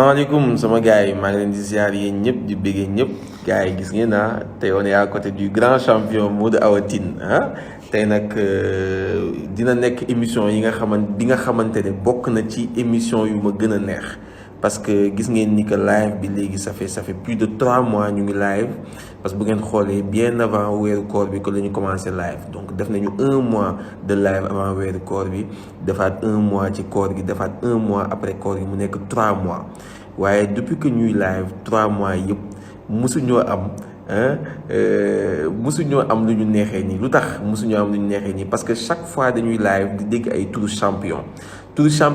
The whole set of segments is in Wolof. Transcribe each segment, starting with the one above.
Assalamualaikum sama gars yi maa ngi leen di ziar yéen ñëpp di bëggee ñëpp gars yi gis ngeen tey on est à côté du grand champion Modou Awa Tine tey nag dina nekk émission yi nga xamante ne bokk na ci émission yu ma gën a neex parce que gis ngeen ni que live bi léegi ça fait plus de 3 mois ñu ngi live parce que bu ngeen xoolee bien avant weeru koor bi que la ñu commencé live donc def nañu 1 mois de live avant weeru koor bi defaat 1 mois ci koor gi defaat 1 mois après koor gi mu nekk 3 mois waaye depuis que ñuy live 3 mois yëpp musuñoo am lu ñu neexee nii lu tax musuñoo am lu ñu neexee nii parce que chaque fois dañuy live di dégg ay turu champion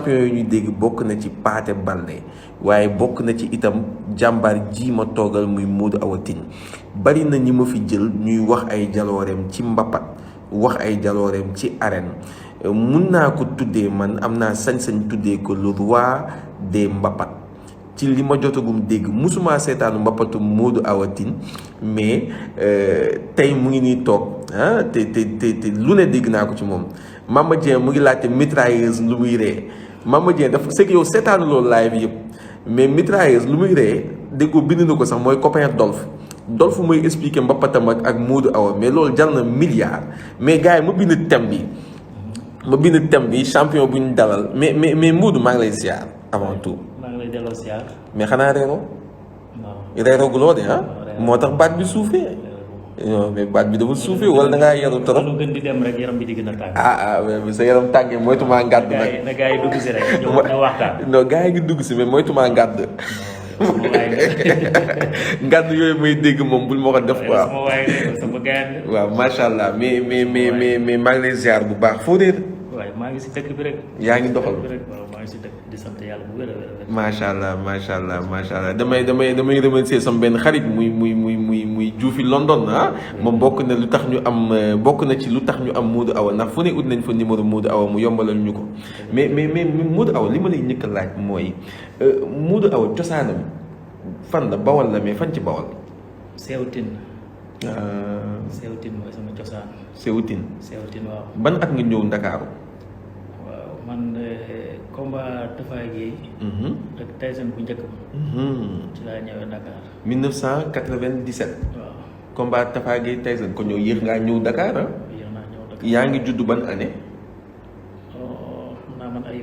yooyu ñuy dégg bokk na ci Pathé Baldé waaye bokk na ci itam jàmbaar ji ma toogal muy Modou Awa Tine bari na ñi ma fi jël ñuy wax ay jalooreem ci mbapat wax ay jalooreem ci arène mun naa ko tuddee man am naa sañ-sañ tuddee ko le roi des mbapat ci li ma jotagum dégg musuma seetaanu mbapatu Modou Awa Tine mais tey mu ngi nii toog te lu ne dégg naa ko ci moom Mama Dieng mu ngi laajte mitrailleuse lu muy ree Mama Dieng dafa c'est que yow seetaanu loolu live yëpp mais mitrailleuse lu muy ree dégg ko bind na ko sax mooy copain Dolf mooy expliquer mbapatam ak Modou Awa mais loolu jar na milliard mais gars yi ma bind thème bi champion bu ñu dalal mais Modou maa ngi lay ziar avant tout. mais xanaa reeroo de moo tax baat bi suufee non mais baat bi dafa suufee wala da ngaa yaru trop lu gën di dem rek yaram bi di gën a tàng mais sa yaram tàngee moytumaa ngàdd nag na gars yi dugg si rek ñu waxtaan non gars yi ngi dugg si mais moytumaa ngàdd ngàdd yooyu may dégg moom bul ma ko def quoi waaw macha allah mais maa ngi lay ziar bu baax foo réer waaye maa ngi si dëkk bi rek yaa ngi doxal maa ngi si dëkk di sant yàlla bu wér a wér macha allah damay remercier sama benn xarit muy Juufi London moom bokk na ci lu tax ñu am Modou Awa ndax fu ne ut nañ fa numéro Modou Awa mu yombalal ñu ko mais Modou Awa li ma lay njëkk a laaj mooy Modou Awa cosaanam fan la Bawol la mais fan ci Bawol. Seewtin mooy sama cosaan. Seewtin waaw. ban at nga ñëw Ndakaaru. waaw man combat Tafa Gueye. ak Tyson bu njëkk ba. ci laa ñëwee Dakar. 1997. waaw. combat Tafa Gueye Tyson ko ñëw yéex ngaa ñëw Dakar yéex naa ñëw Dakar. yaa ngi judd ban année. naa man ay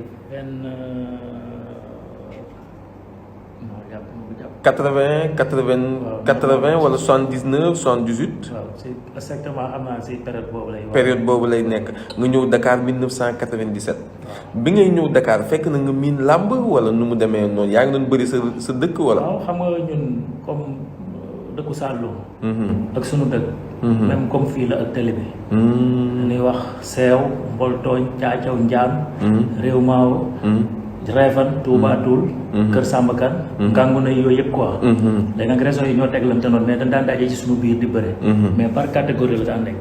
80 wala 79 78. waaw c'est exactement xam naa si période boobu lay nekk nga ñëw Dakar 1997. bi ngay ñëw Dakar fekk na nga miin làmb wala nu mu demee noonu yaa ngi doon bëri sa dëkk wala. waaw xam nga ñun comme dëkku Saloum. ak sunu dëkk. même comme fii la ak télé bi. dañuy wax seew mboltooñ caacaw njaam. réew maaw. Réfane Touba Toul. Kër Sambakan. Gàngu na yooyu yëpp quoi. léegi nag régions yi ñoo teglante noonu mais dañ daan daje ci suñu biir di bëre. mais par catégorie la daan nekk.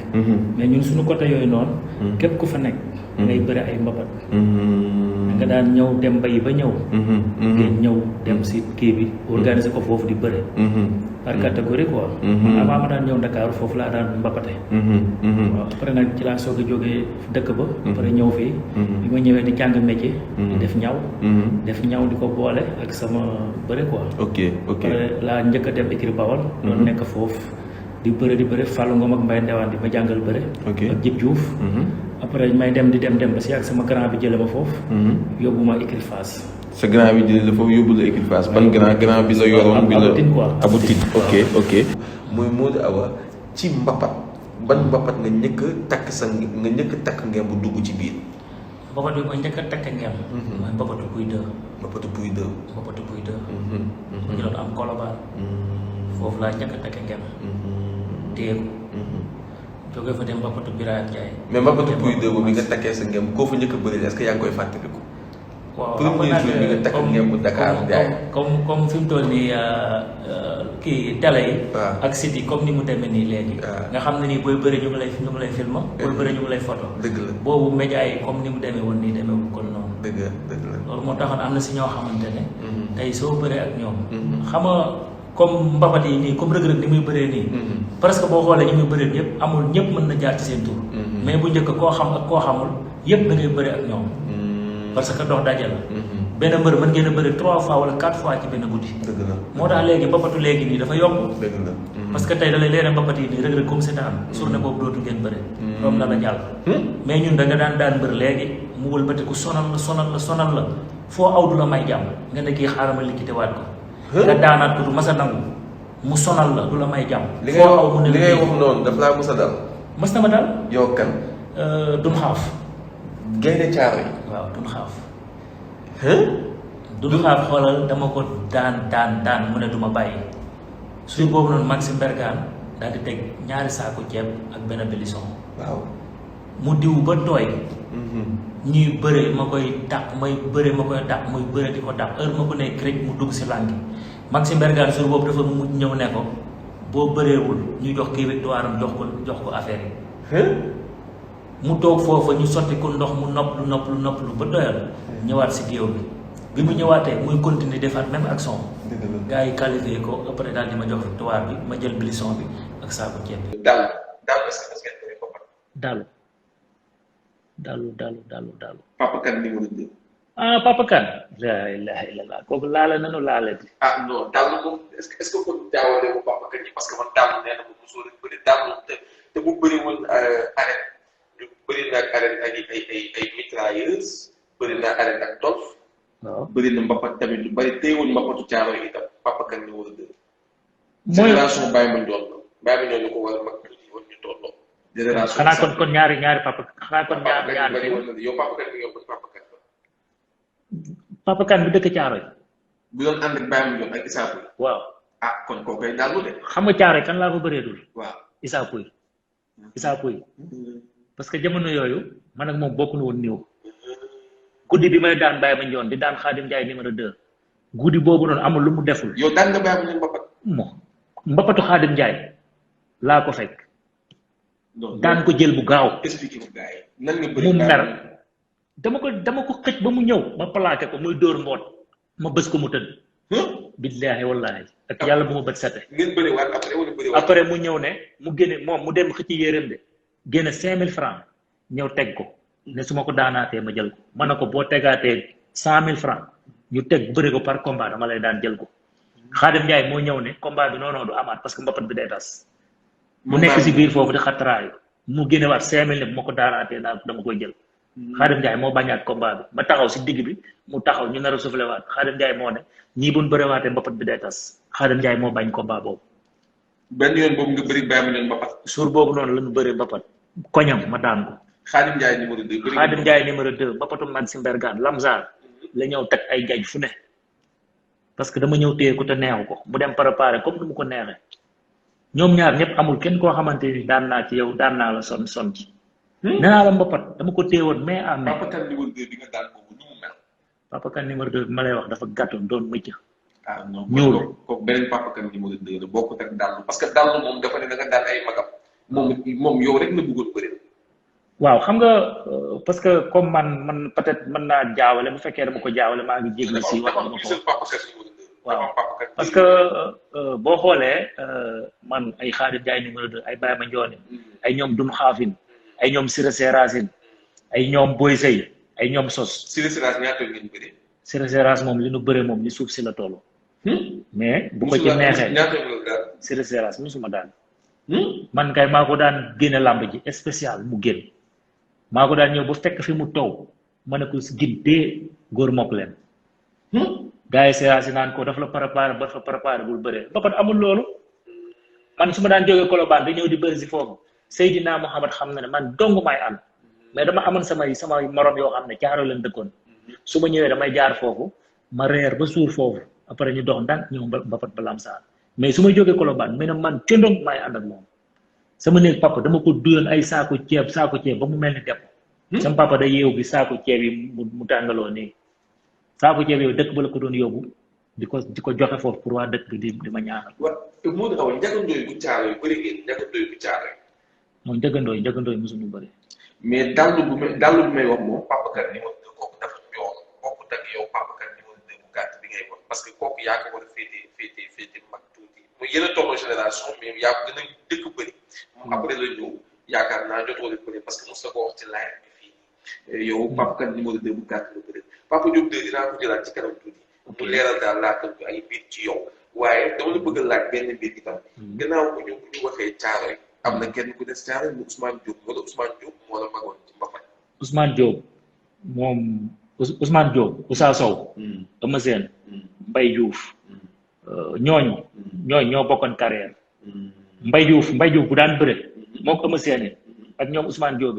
mais ñun suñu côté yooyu noonu. képp ku fa nekk. ngay bëre ay mbapat. nga daan ñëw dem bayi ba ñëw. ngeen ñëw dem si kii bi organiser ko foofu di bëre. par catégorie quoi. avant ma daan ñëw Dakar foofu laa daan mbapate. waaw après nag ci laa soog a jógee dëkk ba. après ñëw fii. bi ma ñëwee di jàng métier. di def ñaw di ko boole ak sama bëre quoi. ok après laa njëkk a dem écurie Bawol. doon nekk foofu di bëre Fallou Ngom ak Mbaye Ndewaan di ma jàngal bëre. ak Djib Diouf. après may dem ba si ak sama grand bi jële ma foofu. yóbbu ma écurie Fass. sa grand bi jëlee la foofu yóbbu la écurie Fass ban grand bi la yoroon bi la Abou Tine ok mooy Modou Awa ci mbapat ban mbapat nga njëkk a takk ngeen bu dugg ci biir. mbapat bi ma njëkk a takk ngeen. mooy mbapatu Pouye 2. mu ngi doon am Colobane. foofu laa njëkk a takk ngeen. téye ko. jógee fa dem mbapatu Birahim Ndiaye. mais mbapatu Pouye 2 boobu bi nga takkee sa ngeen koo fa njëkk a bëri est-ce que yaa ngi koy fàttaliku. waaw premier jour bi nga takk ngeen bu Dakar Ndiaye. comme fi mu toll nii kii télé yi. waaw ak site yi comme ni mu demee nii léegi. nga xam ne nii booy bëri ñu ngi lay film. booy bëri ñu ngi lay photo. dëgg la boobu média yi comme ni mu demee woon nii demeewul kon noonu. dëgg la loolu moo taxoon am na si ñoo xamante ne. tey soo bëree ak ñoom. xam nga comme mbapat yi nii comme rëg-rëg ni muy bëree nii. parce que boo xoolee ñi muy bëree yëpp amul ñëpp mën na jaar ci seen tur. mais bu njëkk koo xam ak koo xamul yëpp da ngay bëri ak ñoom. parce que dox daje la. benn mbër mën ngeen a bëri 3 fois wala 4 fois ci benn guddi. dëgg la moo tax léegi mbapatu léegi nii dafa yomb. dëgg la. parce que tey da lay leer mbapat yi nii Reug Reug comme seetaan journée boobu dootu ngeen bëri. doom na la jàll. mais ñun da nga daan mbër léegi mu wëlbatiku sonal la foo aw du la may jàmm nga ne kii xaaral ma liquité waat ko. nga daanaat ko du mas a nangu mu sonal la du la may jàmm. foo aw mu ne li ngay wax noonu daf laa mës a dal. mas na ma dal. yow kan. dun xaaf. Gaynde Caaroy. waaw dun xaaf. dun xaaf xoolal dama ko daan mu ne du ma bàyyi. suy boobu noonu Maxime Bergan daal di teg 2 saako ceeb ak benn bilisson. waaw. mu diw ba tooy. ñuy bëre ma koy dàq may bëre ma koy dàq muy bëre di ko dàq heure ma ko ne rek mu dugg si làngi Maxime Bergan jour boobu dafa mu ñëw ne ko boo bëreewul ñu jox kii victoire am jox ko affaire yi. mu toog foofa ñu sotti ko ndox mu nopplu ba doyal. ñëwaat si géew bi mu ñëwaatee muy continuer defaat même action. gars yi qualifié ko après daal di ma jox victoire bi ma jël bilisson bi ak saako ceeb bi. daal est-ce que ngeen bëri ko dalu. Papa Kane numéro 2. Papa Kane. la ilaha illallah kooku laala nanu laalati. Non daal moom est-ce que kon jaawale ko Papa Kane parce que man daal nee na ko mosoo rek bëri daal moom te bu bëri woon arène ñu bëri na ak arène ak ay mitrailleuse bëri na arène ak Dolf. waaw bëri na mbapat tamit lu bëri teewul mbapatu Caaroy itam Papa Kane numéro 2. mooy génération Baye Mandione ko war mag tuuti woon ñu tolloo. génération xanaa kon ñaari papa xanaa kon ñaari yow Papa Kane yow Papa Kane. Papa Kane bi dëkk Caaroy. bu doon ànd ak Baye Mandione ak Issa Pouye. waaw kon koo koy daal de. xam nga Caaroy kan laa ko bëree dul. waaw Issa Pouye. parce que jamono yooyu man ak moom bokk na woon néew. guddi bi may daan Baye Mandione di daan Khadim Ndiaye numéro 2. guddi boobu noonu amul lu mu deful. yow daan nga Baye Mandione mbapat. mbapatu Khadim Ndiaye laa ko fekk. daan ko jël bu gaaw. expliqué ko gars yi nan nga bëri mu mer dama ko xëj ba mu ñëw ma plaqué ko muy dóor mboot ma bës ko mu tëdd. billaahi wallaahi ak yàlla bu ma bët sete. ngeen bëri waat après wala bëri waat. après mu ñëw ne mu génne moom mu dem xëcc yéreem de génne 5000 francs ñëw teg ko ne su ma ko daanaatee ma jël ko ma ne ko boo tegaatee 100000 francs ñu teg bëri ko par combat dama lay daan jël ko. Khadim Ndiaye moo ñëw ne combat bi non du amaat parce que mbapat bi day tas. mu nekk si biir foofu di xataraayu mu génnewaat 5000 ne bu ma ko daanaatee dama koy jël. Khadim Ndiaye moo bañaat combat bi ma taxaw si digg bi mu taxaw ñu nar a soufflé waat Khadim Ndiaye moo ne ñii buñ bëriwaatee mbapat bi day tas Khadim Ndiaye moo bañ combat boobu. benn yoon boobu nga bëri Baye Mandione mbapat. suur boobu noonu la ñu bëree mbapat koñam ma daan ko. Khadim Ndiaye numéro 2. Khadim Ndiaye numéro 2 mbapatu Maxime Bergan Lamzar la ñëw teg ay jaaj fu ne parce que dama ñëw téye ko te neexu ko mu dem préparé comme ni mu ko neexee. ñoom ñaar ñëpp amul kenn koo xamante ni daan naa ci yow daan naa la son ci. nee naa la mbapat dama ko téewoon mais à mais. Papa Kane numéro 2 bi nga daan boobu nu mu mel. Papa Kane numéro 2 bi ma lay wax dafa gàttoon doon mëcc. Non ñuul kooku beneen Papa Kane numéro 2 la bokkut ak Dallu parce que Dallu moom dafa ne da nga daan ay magam moom yow rek la bëggoon bëri. waaw xam nga parce que comme man peut-être mën naa jaawale bu fekkee dama ko jaawale maa ngi jéggi si wax dama ko waaw parce que boo xoolee man ay Khadim Ndiaye numéro 2 ay Baye Mandione ay ñoom Dun Xaafin ay ñoom Siré Sérassine ay ñoom Boy Sey ay ñoom Sos. Siré Sérassine ñaata ngeen bëree. Siré Sérassine moom li nu bëree moom li suuf si la toll. mais bu ko ci neexee Siré Sérassine musuma daan. man kay maa ko daan génne làmb ji spécial mu génn maa ko daan ñëw ba fekk fi mu taw ma ne ko si giddee góor mokk leen. gars yi séance naan ko dafa la préparé bul bëree ba pare amul loolu man su ma daan jógee Colobane di ñëw di bëri si foofu Seydina Mohamed xam na ne man dong may ànd mais dama amoon samay morom yoo xam ne Caaro leen dëkkoon su ma ñëwee damay jaar foofu ma reer ba suur foofu après ñu dox ndànk ñëw mbapat ba Lamsaar mais su ma jógee Colobane mais nag man cëndong may ànd ak moom sama néeg papa dama ko duyoon ay saako ceeb ba mu mel ni depp sama papa day yeewu bi saako ceeb yi mu tàngaloo nii saako ceeb yow dëkk ba la ko doon yóbbu di ko joxe foofu pour waa dëkk bi di ma ñaanal. waaw moo tax njëkkandooy bu caaro yu bëri ngeen njëkkandooy bu caaro yi. moom njëkkandooy mosuñu bëri. mais dallu bu may wax moom Papa Kane numéro 2 kooku dafa ñoom bokkut ak yow Papa Kane numéro 2 bu gàtt bi ngay wax parce que kooku yaa ko war a féete mag tuuti mu yéen a tolloo génération mais yaa ko gën a dëkk bëri. après la ñëw yaakaar naa jotoo leen bëri parce que mos na ko wax ci live bi fii yow Papa Kane numéro 2 bu gàtt la bëri Papa Diop de dinaa ko jëlaat ci kanam tuuti mu leeral daal laatal ko ay mbir ci yow waaye dama la bëgg a laaj benn mbir itam gannaaw bu ñu waxee caaro yi am na kenn ku des caaro yi mu Ousmane Diop wala Ousmane Diop moo la magoon ci mbapat Ousmane Diop moom Ousmane Diop Oussa Sow Eumeu Sène Mbaye Diouf ñooñu ñoo bokkoon carrière Mbaye Diouf bu daan bëre moo ko Eumeu Sène ak ñoom Ousmane Diop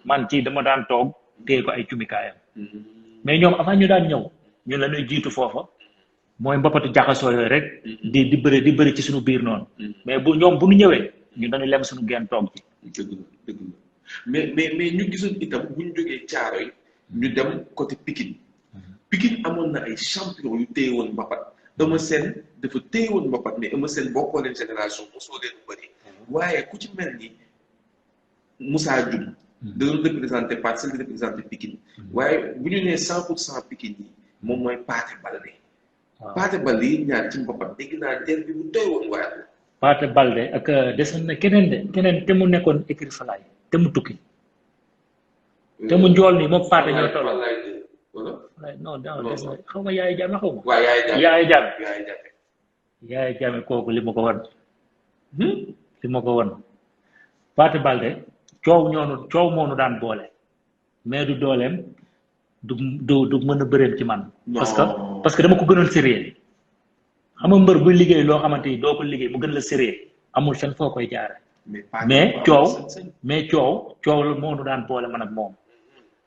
man ci dama daan toog téye ko ay cumikaayam mais ñoom avant ñu daan ñëw ñun la ñuy jiitu foofa mooy mbappatu jaxasoo yooyu rek di bëri ci suñu biir noonu mais bu ñoom bu ñu ñëwee ñun dañuy lem suñu genn toog ci dëgg la mais ñu gisoon itam bu ñu jógee caaro yi ñu dem côté Pikine amoon na ay champion yu téye woon mbapat Eumeu Sène dafa téye woon mbapat mais Eumeu Sène bokkoo leen génération mosoo leen bëri waaye ku ci mel ni Moussa Dioum da doon représenté Parcelles di représenté Pikine waaye bu ñu nee 100% Pikine yi moom mooy Pathé Baldé Pathé Baldé yi ñaar ci mbapat dégg naa der bi bu doy woon waaye Pathé Baldé ak desoon na keneen te mu nekkoon écrit falaay te mu tukki te mu njool ni moom Pathé ñoo tolloo non des na xaw ma yaay jàmme xaw ma waaw yaay jàmme kooku li ma ko wan Pathé Baldé coow moonu daan boole mais du dooleem du mën a bëreem ci man parce que dama ko gënoon sérieux xam nga mbër buy liggéey loo xamante ni doo ko liggéey mu gën la sérieux amul fenn foo koy jaare mais coow la moonu daan boole man ak moom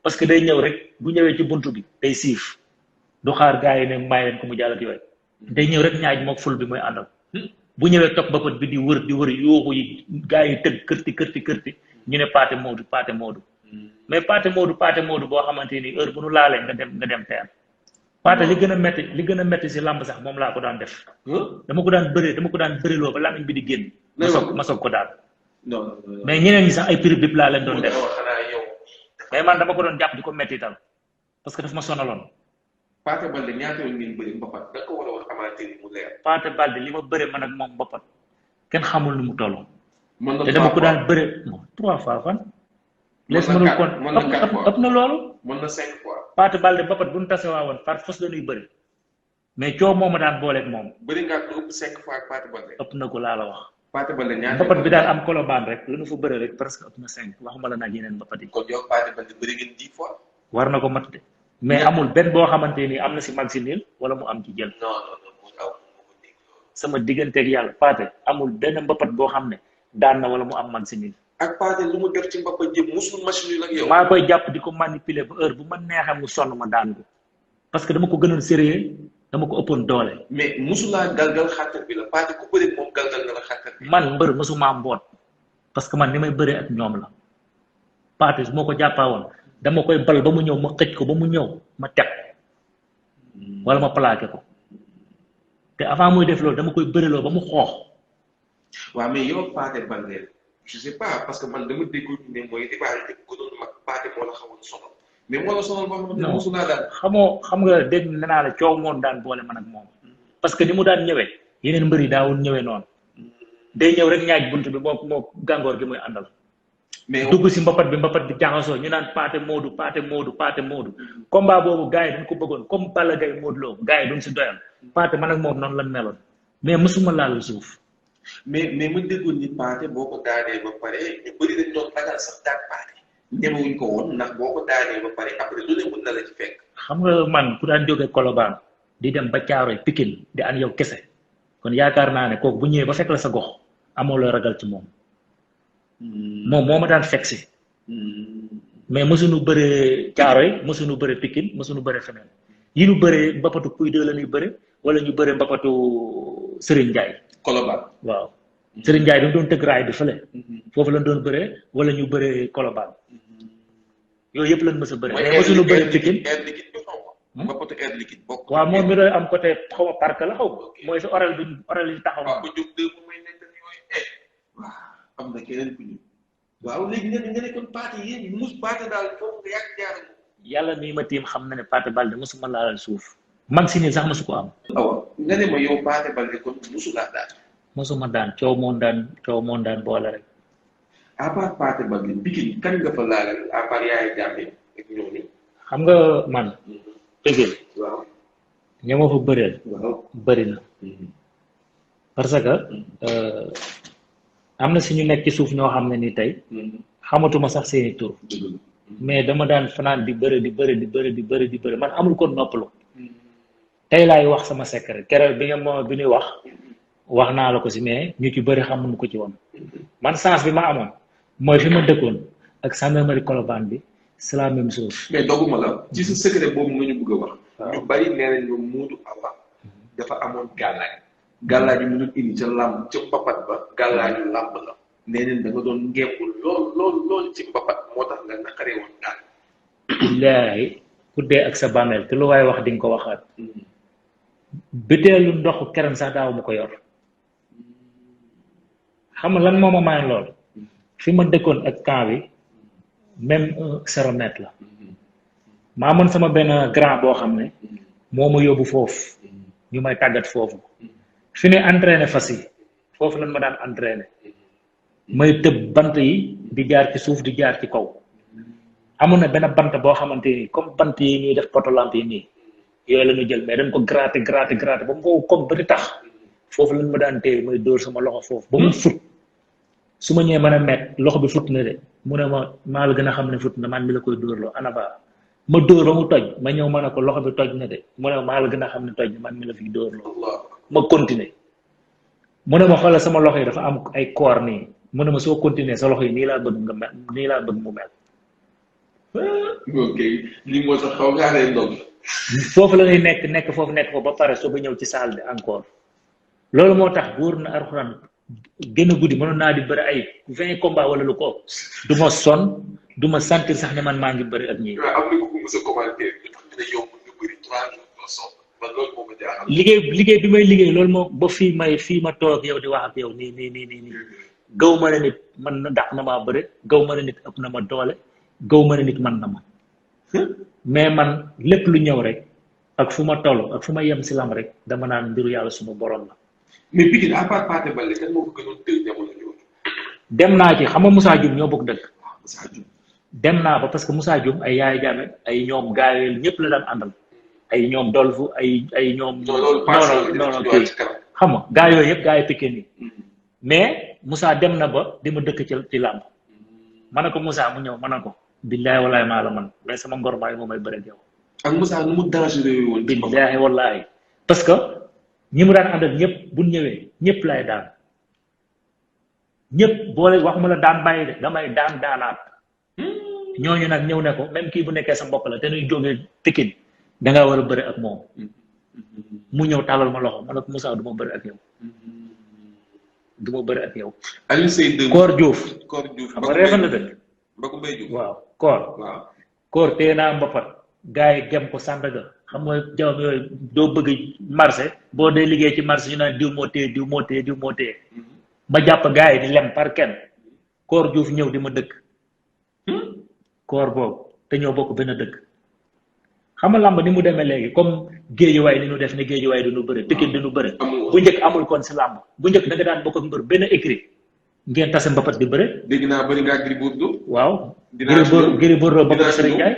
parce que day ñëw rek bu ñëwee ci buntu bi day siif du xaar gars yi ne may leen ko mu jàll ak yooyu day ñëw rek ñaaj mook ful bi mooy àndal bu ñëwee topp ba bi di wër yooxu yi gars yi tëgg kërti ñu ne Pathé Modou mais Pathé Modou boo xamante ni heure bu nu laalee nga dem teer Pathé li gën a metti si làmb sax moom laa ko daan def dama ko daan bëriloo ba làmmiñ bi di génn ma soog ko daal mais ñeneen ñi sax ay prix bip laa leen doon def mais man dama ko doon jàpp di ko metti tal parce que daf ma sonaloon Pathé Baldé ñaata yoon ngeen bëri mbapat da ko war a wax amateur yi mu leer Pathé Baldé li ma bëre man ak moom mbapat kenn xamul nu mu toll te dama ko daan bëre 3 fois fan les mënul kon ëpp na loolu mën na 5 fois Pathé Baldé mbapat bu ñu tase waa woon par force dañuy bëri mais coow moo ma daan booleeg moom bëri nga ko ëpp 5 fois ak Pathé Baldé ëpp na ko laa la wax Pathé Baldé ñaata mbapat bi daan am kolobaan rek lu nu fa bëre rek presque ëpp na 5 waxuma la nag yeneen mbapat yi kon yow Pathé Baldé bëri ngeen 10 fois war na ko mat de mais amul benn boo xamante ni am na si mag si niil wala mu am ci jël sama digganteeg yàlla Pathé amul benn mbapat boo xam ne daan na wala mu am mag si niil ak Pathé lu mu def ci mbapat jëm musul machine yi ak yow maa koy jàpp di ko manipuler ba heure bu ma neexee mu sonn ma daan ko parce que dama ko gënoon sérieux dama ko ëppoon doole mais musulaa galgal xàttar bi la Pathé ku bëri moom galgal na la xàttar bi man mbër mësuma mboot parce que man ni may bëree ak ñoom la Pathé su ma ko jàppaa woon dama koy bal ba mu ñëw ma xëj ko ba mu ñëw ma teg wala ma plaqué ko te avant muy def loolu dama koy bëriloo ba mu xoox waaw mais yow Pathé Baldé je sais pas parce que man dama déggoon ne mooy rivalité ko doon mag Pathé moo la xawoon sonal mais moo la sonal boo xam ne mosulaa daal xam nga dégg naa la coow moon daan boole man ak moom parce que ni mu daan ñëwee yeneen mbër yi daawul ñëwee noonu day ñëw rek ñaaj bunt bi moo gàngoor gi muy àndal mais dugg si mbapat bi jaxasoo ñu naan Pathé Modou combat boobu gars yi dañ ko bëggoon comme Balla Gaye Modou Lo gars yi duñ si doyal Pathé man ak moom noonu lan meloon mais mësuma laal suuf mais ma déggoon ni Pathé boo ko daanee ba pare ñu bëri dañ doon ragal sax daan Pathé ñemewuñ ko woon ndax boo ko daanee ba pare après lu ne mën na la ci fekk xam nga man ku daan jógee Colobane di dem ba Caaroy Pikine di an yow kese kon yaakaar naa ne kooku bu ñëwee ba fekk la sa gox amoo loo ragal ci moom moom moo ma daan fekk si mais mësuñu bëree Caaroy mësuñu bëree Pikine mësuñu bëree feneen yi ñu bëree mbapatu Pouye 2 la ñuy bëre wala ñu bëree mbapatu Serigne Ndiaye Colobane waaw Serigne Ndiaye dañ doon tëgg raay bi fële foofu lañ doon bëree wala ñu bëree Colobane yooyu yëpp lañ mës a bëree mais mësuñu bëree Pikine mbapatu air liquide bokk waaw moom mi doon am côté xaw ma parc la xaw mooy sa oral yi taxaw waaw ba jóg dëgg may nekk yooyu waaw am na keneen ku ñu waaw léegi nga ne kon Pathé yéen mus Pathé daal foofu nga yàgg jaar yàlla mii ma tiim xam na ne Pathé Baldé mosuma laalal suuf mag si nii sax mosu ko am awa nga ne ma yow Pathé Baldé kon musu laa daal mosuma daan coow moon daan boole rek à part Pathé Baldé Pikine kan nga fa laalal à part Yaya Jammeh ak ñooñu xam nga man Pikine waaw ña ma fa bëreel waaw bëri na parce que am na si ñu nekk ci suuf ñoo xam ne ni tey xamatuma sax seeni tur mais dama daan fanaan di bëri di bëri di bëri di bëri di bëri man amul ko noppalu tey laay wax sama secret keroog bi nga moo bi ñuy wax naa la ko si mais ñu ci bëri xamuñu ko ci woon man chance bi ma amoon mooy fi ma dëkkoon ak gendarmerie Colobane bi c'est la même chose. mais dogguma la ci sa secret boobu nga ñu bëgg a wax. ñu bari nee nañ ñoom Modou Awa dafa amoon gàllaaj gàllaaj yu mu doon indi ca làmb ca mbapat ba gàllaaju làmb la nee nañ da nga doon ngembul lool ci mbapat moo tax nga naqaree woon daal. billaahi ku dee ak sa bàmmeel te lu waaye wax di nga ko waxaat butéelu ndoxu kerem sax daaw ma ko yor xam nga lan moo ma may lool fi ma dëkkoon ak camp bi même 0 mètre la maa mën sama benn grand boo xam ne moo ma yóbbu foofu ñu may tàggat foofu fi ne entraîné fas yi foofu lan ma daan entraîné may tëb bant yi di jaar ci suuf di jaar ci kaw amoon na benn bant boo xamante ni comme bant yi ñuy def potolamp yi nii yooyu la ñu jël mais dañ ko gratter ba mu wow comme ba di tax foofu lan ma daan téye may dóor sama loxo foofu ba mu fut su ma ñëwee mën a met loxo bi fut na de mu ne ma maa la gën a xam ne fut na man mi la koy dóorloo anaba ma dóor ba mu toj ma ñëw ma ne ko loxo bi toj na de mu ne ma maa la gën a xam ne toj na man mi la fi dóorloo ma continuer mu ne ma xoolal sama loxo yi dafa am ay koor nii mu ne ma soo continuer sa loxo yi nii laa bëgg nga mel nii laa bëgg mu mel. ok li moo tax xaw ngaa lay ndog. foofu la ñuy nekk foofu ba pare soo ba ñëw ci salle bi encore loolu moo tax wóor na Alxuraan gën a guddi mënoon naa di bëri ay 20 combats wala lu ko du ma sonn du ma sentir sax ne man maa ngi bëri ak ñii. waaw am na ku mos a commenter ñu tax dina yomb nga bëri 3 jours doo sonn man loolu moo ma jaaxal. liggéey bi may liggéey loolu moo ba fii ma toog yow di wax ak yow nii gaw ma ne nit man na dàq na maa bëri gaw ma ne nit ëpp na ma doole gaw ma ne nit man na ma mais man lépp lu ñëw rek ak fu ma toll ak fu ma yem si lam rek dama naan mbiru yàlla suma borom la. mais Pikine à part Pathé Baldé kan moo ko gënoon tëj jamono jooju. dem naa ci xam nga Moussa Dioum ñoo bokk dëkk. Moussa Dioum. dem naa ba parce que Moussa Dioum ay yaay jaame ay ñoom gaayel ñëpp la daan àndal ay ñoom dolfu ay ñoom. non kii xam nga gaa yooyu yëpp gaa yi Pikine yi mais Moussa dem na ba di ma dëkk ci làmb ma ne ko Moussa mu ñëw ma ne ko billaahi wallaahi maa la man mais sama ngor maa ngi moom may bëre ak yow. ak Moussa nu mu dangereux woon. billaahi wallaahi parce que ñi mu daan àndal ñëpp bu ñëwee ñëpp lay daan ñëpp boole waxuma la daan bàyyi de damay daanaat ñooñu nag ñëw ne ko même kii bu nekkee sa mbokk la te nuy jógee Pikine da ngaa war a bëri ak moom mu ñëw tàllal ma loxo ma ne ko Moussa du ma bëri ak yow du ma bëri ak yow. Aliou Seye dëgg. Koor Diouf. xam nga reefal na dëkk. Mbaku Mbaye Diouf. waaw Koor. waaw Koor téye naa mbapat gars yi gem ko Sandaga xam nga jaww yooyu doo bëgg marché boo dee liggéey ci marché ñu naan diw moo téye ma jàpp gars yi di lem par kenn Koor Diouf ñëw di ma dëkk koor boobu te ñoo bokk benn dëkk xam nga làmb ni mu demee léegi comme géejuwaay ni ñu def ne géejuwaay du ñu bëre Pikine du ñu bëre bu njëkk amul kon si làmb bu njëkk da nga daan bokk ak mbër benn écrit ngeen tase mbapat di bëre. dégg naa bëri ngaa Gris Bordeaux. waaw Gris Bordeaux bokk na Serigne Ndiaye.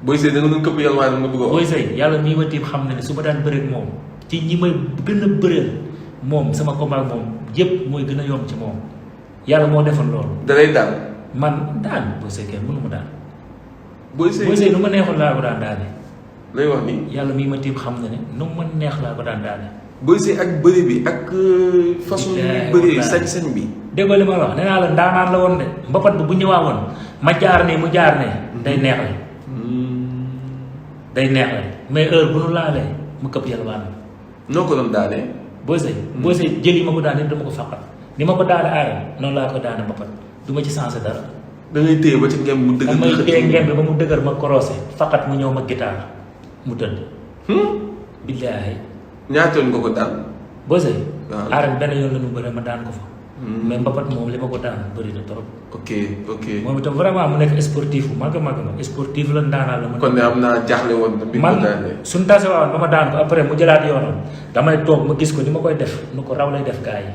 Boy Seye da nga doon këpp yàlla nga bëgg a wax. Boy Seye yàlla mii ma tiim xam na ne su ma daan bëreeg moom ci ñi may gën a bëreel moom sama combat moom yëpp mooy gën a yomb ci moom yàlla moo defal loolu. da lay daal. man daan Boy Seye kenn mënu ma daan. Boy Seye nu ma neexoon laa ko daan daane. lay wax ni. yàlla mii ma tiim xam na ne nu ma neex laa ko daan daane. Boy Seye ak bëri bi ak façon bëri sañ-sañ bi. déggoo li ma wax nee naa la ndaanaan la woon de mbapat bi bu ñëwaa woon ma jaar ne mu jaar ne day neex la day neex la mais heure bu nu laalee mu këpp yàlla baax na. noo ko doon daanee. Boy Seye jël yi ma ko daanee dama ko fàqat ni ma ko daane aare noonu laa ko daane mbapat du ma ci sensé dara. da ngay téye ba ci ngem mu dëgër. damay téye ngem bi ba mu dëgër ma korosé faqat mu ñëw ma gitaar mu tëdd. billaahi. ñaata yoon nga ko daan. Boy Seye. waaw aare benn yoon la ñu bëre ma daan ko fa. mais mbapat moom li ma ko daan bëri na trop. ok. moom itam vraiment mu nekk sportif bu mag a mag ma sportif la ndaanaan la ma. kon ne am naa jaaxle woon. bi man ko daanee suñu tase waawoon ba ma daan ko après mu jëlaat yoonam damay toog ma gis ko ni ma koy def nu ko raw lay def gars yi.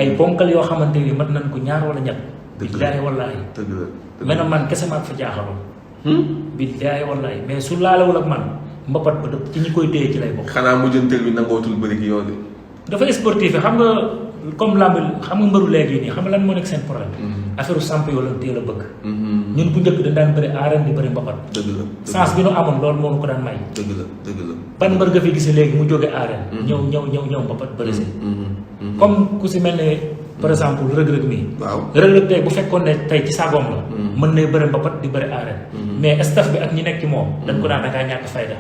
ay ponkal yoo xamante ni mat nañ ko ñaar wala ñett. dëgg la billaahi wallaahi. dëgg la mais nag man kese maa ko fa jaaxaloon. billaay wallaay mais su laalewul ak man mbapat ba ci ñi koy téye ci lay bokk. xanaa mujjantel bi nangootul bëri ki yow de. dafa sportif xam nga comme lamb xam nga mbëru léegi nii xam nga lan moo nekk seen problème. affaire champion la teel a bëgg. ñun bu njëkk dañ daan bëri arène di bëri mbapat. dëgg la sens bi nu amoon loolu moo nu ko daan may. dëgg la dëgg la. ban mbër nga fi gisee léegi mu jóge arène. ñëw mbapat bëri si. comme ku si mel ne par exemple rëg-rëg mii. waaw rëg-rëg tey bu fekkoon ne tey ci sagoom la. mën nay bëri mbapat di bëri arène. mais staff bi ak ñi nekk ci moom. dañ ko daan da ngaa ñàkk fayda.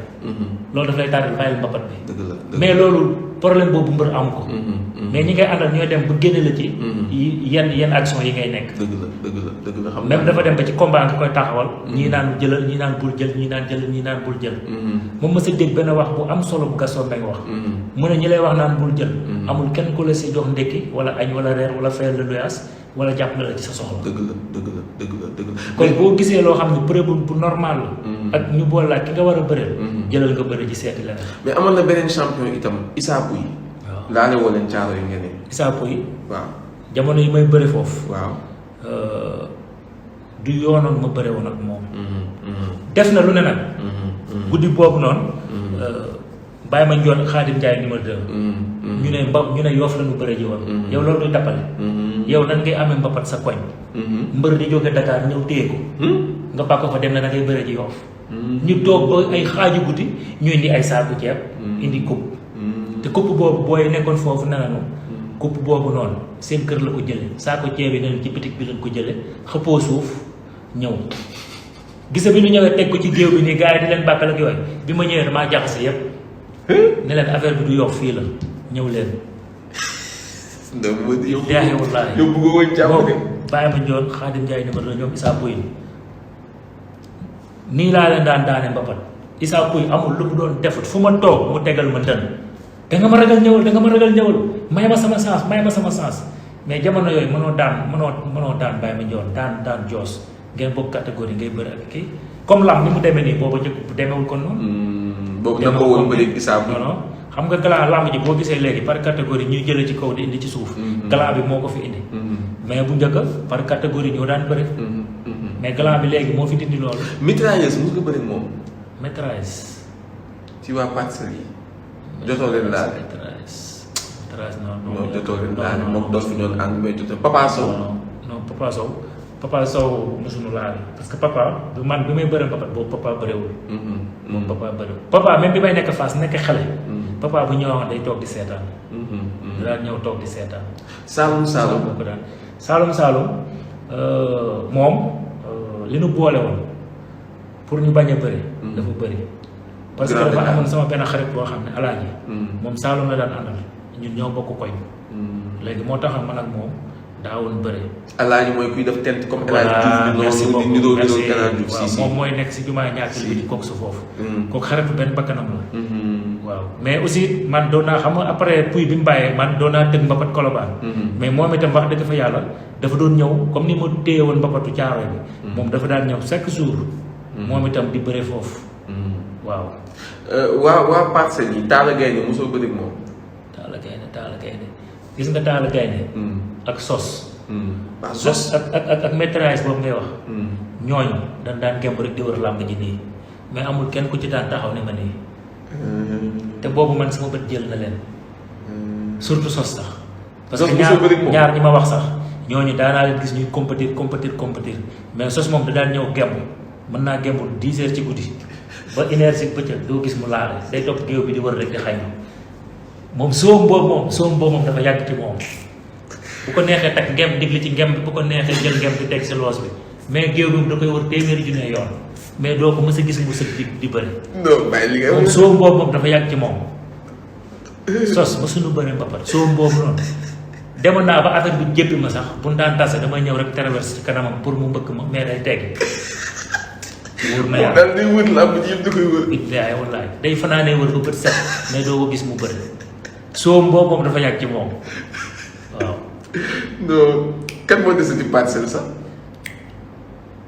loolu daf lay tardé bàyyil mbapat bi. dëgg la mais loolu problème boobu mbër am ko. mais ñi ngay àndal ñooy dem ba génne la ci. yenn action yi ngay nekk. dëgg la dëgg la dëgg la xam même dafa dem ba ci combat nga koy taxawal. ñii naan jëlal ñii naan bul jël ñii naan jël ñii naan bul jël. moom mës a dégg benn wax bu am solo bu Gaston Mbengue wax. mu ne ñi lay wax naan bul jël. amul kenn ku la si jox ndekki wala añ wala reer wala fayal la luyaas wala jàppale la ci sa soxla. dëgg la dëgg la dëgg la dëgg la. kon boo gisee loo xam ne preuve bu normal la. ak ñu boole ak ki nga war a bëreel. jëlal nga bëri ci seeti leneen. mais amoon na beneen champion itam Issa Pouye. waaw laale woo leen caaro yi ngeen ne. Issa Pouye. waaw jamono yi may bëri foofu. waaw. du yoonoon ma bëre woon ak moom. def na lu ne nag. guddi boobu noonu. bàyyi ma njoon Xaadim Njaay numéro 2. ñu ne Yoof la ñu bëre ji woon. yow loolu duy tappale. yow nan ngay amee mbapat sa koñ. mbër di jóge Dakar ñëw téye ko. nga bàkk fa dem na da ngay bëre ji Yoof. ñu toog ba ay xaaju guddi ñu indi ay saaku ceeb. indi coupe. te coupe boobu booy nekkoon foofu nee nañu. coupe boobu noonu seen kër la ko jële saako ceeb yi ne ci bitik bi lañ ko jële xëppoo suuf ñëw. gise bi ñu ñëwee teg ko ci géew bi nii gars yi di leen bàkkal ak yooyu bi ma ñëwee damaa jaxase yépp ne leen affaire bi du Yoof fii la ñëw leen. yow wallaahi yow bëgg woon jàpp de. bàyyi ma njoon Xaadim Njaay numéro 2 ñoom Issa Pouye nii laa leen daan daane mbapat. Issa Pouye amul lu mu doon defut fu ma toog mu tegal ma ndën da nga ma ragal ñëwal da nga ma ragal ñëwal may ma sama sens may ma sama sens mais jamono yooyu mënoo daan bàyyi ma njoon daan joos ngeen bokk catégorie ngay bëri ak kii comme lam ni mu demee nii booba njëkk bu demeewul kon noonu. boobu da ko woon bëri Issa Pouye. non xam nga galan lamb ji boo gisee léegi par catégorie ñuy jëlee ci kaw di indi ci suuf. galan bi moo ko fi indi. mais bu njëkk par catégorie ñoo daan bëri. mais galan bi léegi moo fi dindi loolu. mitrailleuse mos nga bëri moom. maîtrise. ci waa Parcelles yi. jotoo leen laale. maîtrise non jotoo leen laale moom doon fi ñoon ànd may tuuti Papa Sow. non Papa Sow mosuñu laale parce que papa bi may bëre papat boobu papa bëriwul. moom papa bëriwul papa même bi may nekk Fass nekk xale. papa bu ñëwoon day toog di seetaan. daan ñëw toog di seetaan. Saalum moom li nu boole woon pour ñu bañ a bëri. dafa bëri. parce que dafa amoon sama benn xarit boo xam ne alaaji moom Saalum la daan àndal ñun ñoo bokk koñ. léegi moo tax man ak moom daawoon bëri. alaaji mooy kuy def tent comme El Hadj Diouf bi noonu niroo Canal Diouf si moom mooy nekk si jumaa ñaakil bi di kooku su foofu. kooku xaritu benn bakkanam la. waaw mais aussi man doon naa xam nga après Pouye bi mu bàyyee man doon naa tëgg mbapat Colobane. mais moom itam wax dëgg fa yàlla dafa doon ñëw comme ni ma téye woon mbapatu Caaroy bi. moom dafa daan ñëw chaque jour. moom itam di bëre foofu. waaw. waa Parcelles yi Talla Gaynde mosoo bëri moom. Talla Gaynde gis nga Talla Gaynde ak sos. waaw sos ak maîtrise boobu ngay wax. ñooñu dañ daan gemb rek di wër làmb ji nii mais amul kenn ku ci daan taxaw ne ma nii. te boobu man sama bët jël na leen. surtout sos sax. parce que ñaar ñi ma wax sax ñooñu daanaa leen gis ñuy compétir mais sos moom da daan ñëw gemb mën naa gemb 10 heures ci guddi ba 1 heure ci bëccëg doo gis mu laale day topp géew bi di wër rek di xañ moom soom boobu moom dafa yàgg ci moom. bu ko neexee takk ngem digli ci ngem bi bu ko neexee jël ngem di teg si loos bi mais géew bi da koy wër téeméeri junne yoon mais doo ko mës a gis mu sëg di bëri. non bàyyi li nga moom soom boobu moom dafa yàgg ci moom. sos ba suñu bëri mbapat soom boobu noonu demoon naa ba affaire bi jéppi ma sax bu ñu daan tase damay ñëw rek traverse ci kanamam pour mu mbëkk ma mais day tegg. wóor na yàlla daal day wër làmb ji yëpp da koy wër. billaay wallaay day fanaanee wër ba bët set mais doo ko gis mu bëri soom boobu moom dafa yàgg ci moom waaw. non kan moo dese ci Parcelles sax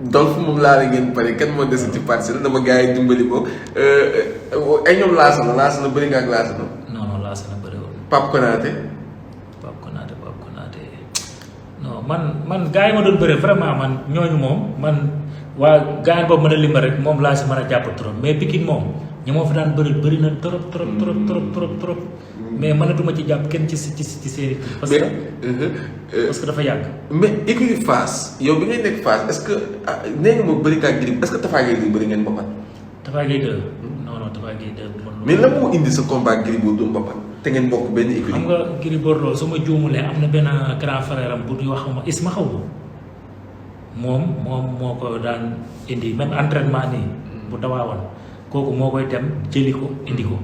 donc moom laa la ngeen pare kan moo dese ci Parcelles dama gars yi dimbali ko ay ñoom laasana bëri nga ak laasana. non laasana bëri woon. Pape Konaté non man gars yi ma doon bëre vraiment man ñooñu moom man waa gars yi boobu mën a limba rek moom laa si mën a jàpp trop mais Pikine moom ñi moo fi daan bëri bëri na trop trop mais mënatuma ci jàpp kenn ci série parce que dafa yàgg. mais écurie Fass yow bi ngay nekk Fass est-ce que nee nga ma bëri kaa Gris est-ce que Tapha Gueye bëri ngeen mbapat. Tapha Gueye 2 non Tapha Gueye 2 mais lan moo indi sa combat Gris Bordeaux mbapat te ngeen bokk benn écurie. xam nga Gris Bordeaux su ma juumulee am na benn grand frère am bu ñuy wax ma Isma xaw moom moo ko daan indi même entraînement nii bu dawaawoon kooku moo koy dem jëli ko indi ko.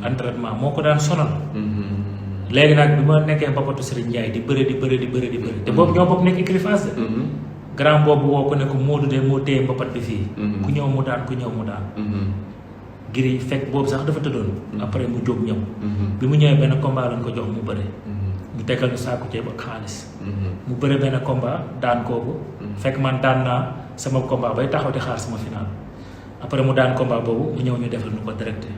entraînement moo ko daan sonal. léegi nag bi ma nekkee mbapatu Serigne Ndiaye di bëre te boobu ñoo bokk nekk écurie Fass de. grand boobu woo ko ne ko Modou de moo téye mbapat bi fii. ku ñëw mu daan. Gris fekk boobu sax dafa tëddoon. après mu jóg ñëw. bi mu ñëwee benn combat lañ ko jox mu bëre. ñu tegal ñu saako ceeb ak xaalis. mu bëre benn combat daan kooku. fekk man daan naa sama combat bay taxaw di xaar sama final. après mu daan combat boobu mu ñëw ñu defal ñu ko directé.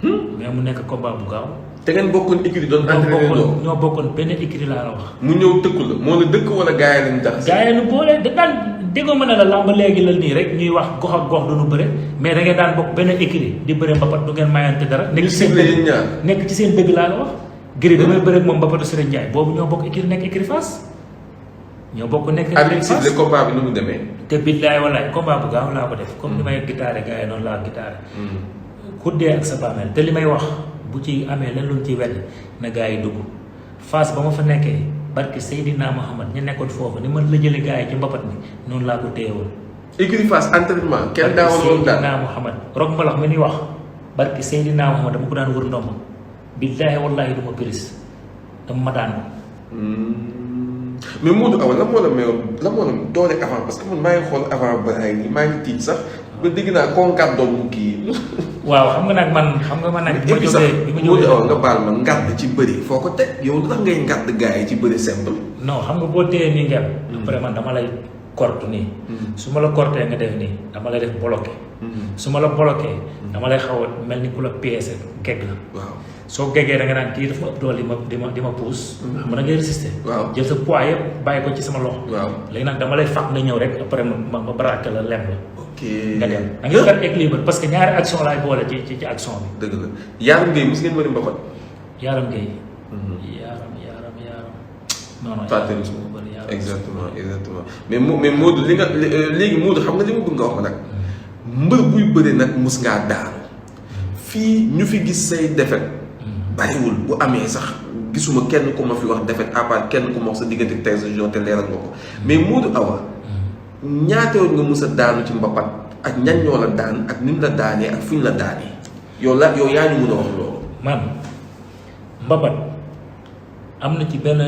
mais mu nekk combat bu gaaw. te ngeen bokkoon écurie doon entraîné doon ñoo bokkoon benn écurie laa la wax. mu ñëw tëkku la moo la dëkk wala gars yi lañu tax. gars yi nu boole da daan déggoo mën a la làmb léegi la nii rek ñuy wax gox ak gox du nu bëre mais da ngeen daan bokk benn écurie di bëre mbapat du ngeen mayante dara. nekk ci seen dëgg laa la wax. Gris damay bëre moom mbapatu Serigne Ndiaye boobu ñoo bokk écurie nekk écurie Fass. ñoo bokk nekk écurie Fass le combat bi nu mu demee. te billaay wallaay combat bu gaaw laa ko def. comme ni may gitaare gars yi noonu laa gitaare. ku dee ak sa bàmmeel te li may wax bu ci amee lan luñ ci wedd na gars yi dugg Fass ba ma fa nekkee barki Seydina Mohamed ñu nekkoon foofu ni man la jëlee gars yi ci mbapat mi noonu laa ko téye woon. écurie Fass entraînement kenn daawul woon daal Seydina Mohamed rok mbalax mi ni wax barki Seydina Mohamed dama ko daan wër ndomb billaahi wallaahi du ma piris dama ma daan ko. mais Modou Awa la moo la doole avant parce que man maa ngi xool avant ba ay nii maa ngi tiit sax ba dégg naa konkat doon mu kii. waaw xam nga nag man bi ma jógee Modou Awa nga baal ma ngàdd ci bëri foo ko teg yow lu tax ngay ngàdd gars yi ci bëri simple. non xam nga boo téyee nii ngeen. après man dama lay korte nii. su ma la kortee nga def nii dama lay def bloqué. su ma la bloqué dama lay xaw a mel ni ku la pièce gegg la. waaw soo geggee da nga naan kii dafa ëpp doole di ma pousse. mën na ngay résister. waaw jël sa poids yëpp bàyyi ko ci sama loxo. waaw léegi nag dama lay fàq nga ñëw rek après ma braqué la lem la. ok nga dem da ngay faire équilibre parce que ñaari action laay boole ci action bi. dëgg la Yaram Gueye mos ngeen bëri mbapat. Yaram Gueye. Yaram. non fàttali su exactement mais Modou li nga léegi Modou xam nga li ma bëgg nga wax ma nag. mbër buy bëri nag mos ngaa daanu. fii ñu fi gis say defet bariwul bu amee sax gisuma kenn ku ma fi wax defet à part kenn ku ma wax sa diggante tey sa jour te leeral nga ko mais Modou Awa ñaata yoon nga mës a daanu ci mbapat ak ñan ñoo la daan ak ni mu la daanee ak fu ñu la daanee yow yaa ñu mën a wax loolu. man mbapat am na ci benn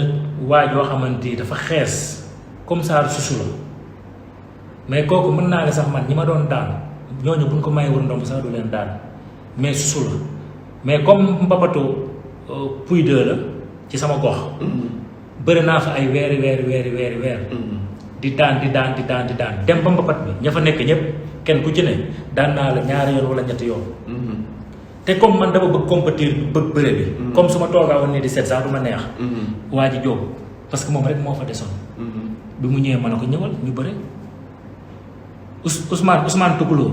waay yoo xamante ni dafa xees comme ça susu la mais kooku mën naa ne sax man ñi ma doon daan ñooñu buñ ko may wër ndomb sax du leen daan mais susu la mais comme mbapatu Pouye 2 la ci sama gox. bëri naa fa ay weer. di daan dem ba mbapat bi ña fa nekk ñëpp kenn ku ci ne daan naa la ñaari yoon wala ñetti yoon. te comme man dama bëgg compétir bëgg bëre bi. comme su ma toogaa woon nii di seet sax du ma neex. waa ji jóg parce que moom rek moo fa desoon. bi mu ñëwee ma ne ko ñëwal ñu bëre. Ousmane Toucouleur.